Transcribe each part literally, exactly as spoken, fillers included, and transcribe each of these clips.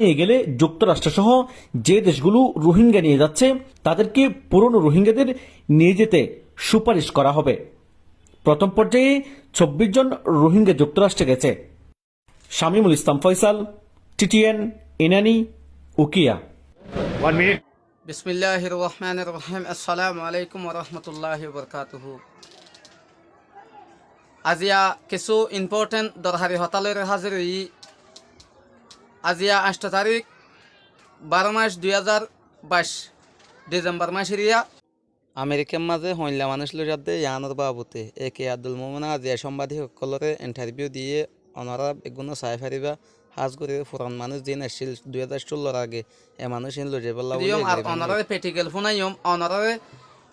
নিয়ে গেলে যুক্তরাষ্ট্রসহ যে দেশগুলো রোহিঙ্গা নিয়ে যাচ্ছে, তাদেরকে পুরনো রোহিঙ্গাদের নিয়ে যেতে সুপারিশ করা হবে। প্রথম পর্যায়ে চব্বিশ জন রোহিঙ্গা যুক্তরাষ্ট্রে গেছে। Shamimul Islam Faysal, TTN, Inani, Ukhiya. One minute. বিসমিল্লাহির রহমানির রহিম। আসসালামু আলাইকুম ওয়া রাহমাতুল্লাহি ওয়া বারাকাতুহু। আজিয়া কিছু ইম্পর্টেন্ট দরকারি হতা লইয়া হাজির অইছি। আজিয়া আষ্ট তারিখ, বারো মাস দুই হাজার বাইশ, ডিসেম্বর মাসের ইয়া। আমেরিকার মাঝে হইলা মানুষ লইয়া যার দে ইয়ানোর বাবুতে এ কে আব্দুল মোমেন আজিয়া সাংবাদিক সকলরে ইন্টারভিউ দিয়ে ওনারা বেগুনো চাই ফারিবা। হাজ করি ফুরান মানুষ দিন আসছিল দুই হাজার ষোলোর আগে, এ মানুষ ইন লই যাইবল্লা বলে দিয়ম আর এগ্রিমেন্ট অনারারে প্র্যাকটিক্যাল ফোনাইয়ম, অনারারে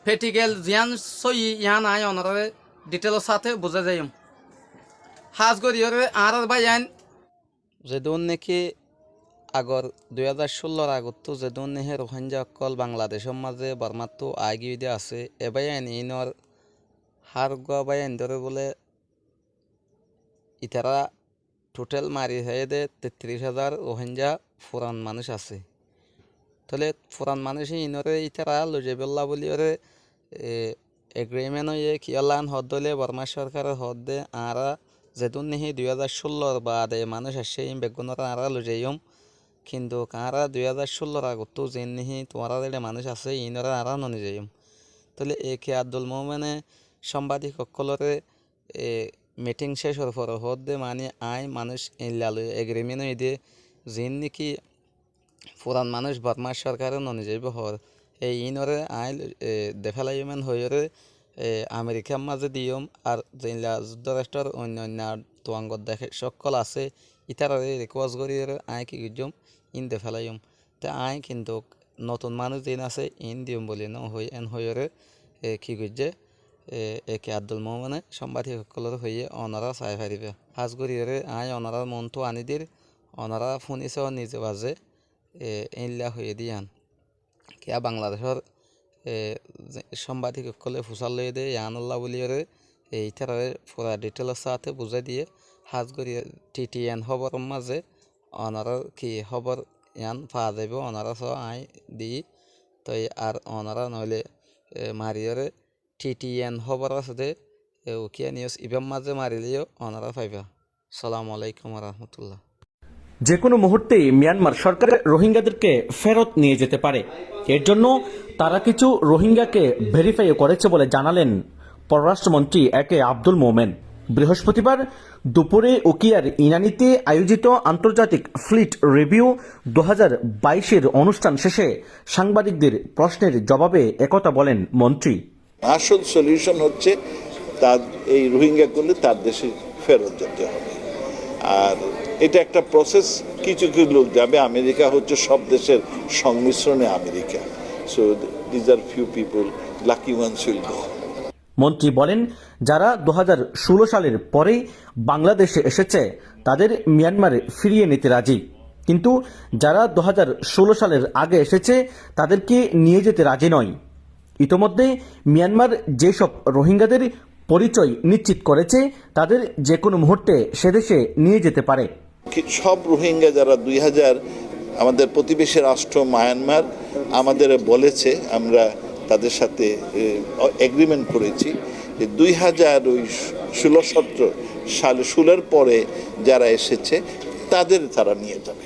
প্র্যাকটিক্যাল জিয়ান সই ইয়ান আই অনারারে ডিটেলর সাথে বুঝা যাইয়ম। হাজ করি ওরে আর আর ভাই আইন যেদুন নাকি আগর দুই হাজার ষোলোর আগত্তু যেদুন নাকি রোহিঙ্গা অকল বাংলাদেশর মাঝে বর্মাত্তু আই গিয়ে দে আছে, এ ভাই আইন ইনর হার গুয়া ভাই আইন ধরে বলে ইতারা টোটাল মারি হয়ে দে তেত্রিশ হাজার রোহিঙ্গা ফুরান মানুষ আছে। তাহলে ফুরান মানুষ ইনরে ইতারা লই যাইবল্লা বলি ওরে, এ, এগ্রিমেন্ট হয়ে কিয়লান হদ দলে বর্মা সরকারের হদ দে আরা যেদুন নিহি দুই হাজার ষোলোর বাদে মানুষ আসছে ইন বেগুনরে আরা লই যাইম। কিন্তু আরা দুই হাজার ষোলোর আগত্তু যেন নিহি তোমারা যেটা মানুষ আছে ইনরে আরা ননি যাইম। তাহলে এ কে আব্দুল মোমেনে সাংবাদিক সকলরে এ, মিটিং শেষ হওয়ার পরে হদ দে মানে আই মানুষ ইল্লা লই এগ্রিমেন্ট হয়ে দে, যেন নাকি ফুরান মানুষ বর্মা সরকারে ননি যাইব হর। এ ইনরে আই, এ, দেফেলাইমেন হইরে, এ, আমেরিকার মাঝে দিয়ম আর যেইলা যুক্তরাষ্ট্রর অন্য অন্য তুয়াঙ্গর দেশ সকল আছে, ইতারারে রিকোয়েস্ট করিরে আই কি করজম, ইন দেফেলাইম। Te aññí kintu notun manúic ziín asé iín diyum buli nóhoi, eén hoiyóre, e, ki goijjé, e, e ke Abdul Moómene cómbathík ókkolóre hoiyé, onorá sai faribá. Hás goríyoré aññí onorár muúntu aní dir, onorá fúnisó nize bazé, e, éilla hoiyé dé yían. Kiyá Bangladecór, e, ze-, cómbathík ókkolé fusár loiyé dé, yiánolla bóliyoré, e, ítararé fura dhithéilor sáñte buzái diyé, hás gorí T T N hóboror mazé, onorár ki hóbor yián faa zaibóu, onorá soó aññí dií. Toi ar onorá noóile, e, mariyóre T T N hóbor asé dé, e, Ukiya News ibár mazé marileyó onorá faibá. আসসালামু আলাইকুম ওয়া রাহমাতুল্লাহ। যে কোনো মুহূর্তেই মিয়ানমার সরকার রোহিঙ্গাদেরকে ফেরত নিয়ে যেতে পারে। এর জন্য তারা কিছু রোহিঙ্গাকে ভেরিফাইও করেছে বলে জানালেন পররাষ্ট্রমন্ত্রী এ কে আব্দুল মোমেন। বৃহস্পতিবার দুপুরে উখিয়ার ইনানীতে আয়োজিত আন্তর্জাতিক ফ্লিট রিভিউ দুই হাজার বাইশের অনুষ্ঠান শেষে সাংবাদিকদের প্রশ্নের জবাবে একথা বলেন মন্ত্রী। আসল সলিউশন হচ্ছে তার এই রোহিঙ্গাগুলো তার দেশে ফেরত যেতে হবে। আর এটা একটা প্রসেস, কিছু কিছু লোক যাবে। আমেরিকা হচ্ছে সব দেশের সংমিশ্রণে America. So these are few people, lucky ones will go. মন্ত্রী বলেন, যারা দু হাজার ষোলো সালের পরেই বাংলাদেশে এসেছে, তাদের মিয়ানমারে ফিরিয়ে নিতে রাজি, কিন্তু যারা দু হাজার ষোলো সালের আগে এসেছে, তাদেরকে নিয়ে যেতে রাজি নয়। ইতোমধ্যে মিয়ানমার যেসব রোহিঙ্গাদের পরিচয় নিশ্চিত করেছে, তাদের যে কোনো মুহূর্তে সে দেশে নিয়ে যেতে পারে। কি, সব রোহিঙ্গা যারা দুই হাজার, আমাদের প্রতিবেশী রাষ্ট্র মায়ানমার আমাদের বলেছে, আমরা তাদের সাথে, এ, এগ্রিমেন্ট করেছি যে দুই হাজার ওই ষোলো সতেরো সালে, ষোলোর পরে যারা এসেছে তাদের তারা নিয়ে যাবে।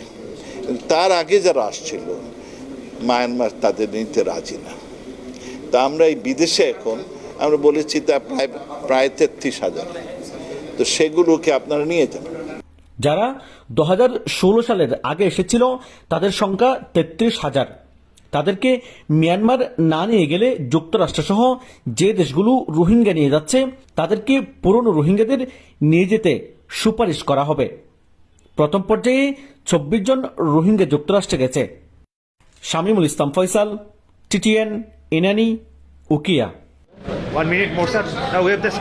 তার আগে যারা আসছিল মায়ানমার তাদের নিতে রাজি না। তা আমরা এই বিদেশে এখন আমরা বলেছি তা প্রায়, প্রায় তেত্রিশ হাজার। তো সেগুলোকে আপনারা নিয়ে যান। যারা দু হাজার ষোলো সালের আগে এসেছিল, তাদের সংখ্যা তেত্রিশ হাজার। তাদেরকে মিয়ানমার না নিয়ে গেলে যুক্তরাষ্ট্রসহ যে দেশগুলো রোহিঙ্গা নিয়ে যাচ্ছে, তাদেরকে পুরনো রোহিঙ্গাদের নিয়ে যেতে সুপারিশ করা হবে। প্রথম পর্যায়ে চব্বিশ জন রোহিঙ্গা যুক্তরাষ্ট্রে গেছে। Shamimul Islam Faysal, TTN, Inani, Ukhiya. One minute more, sir. Now we have the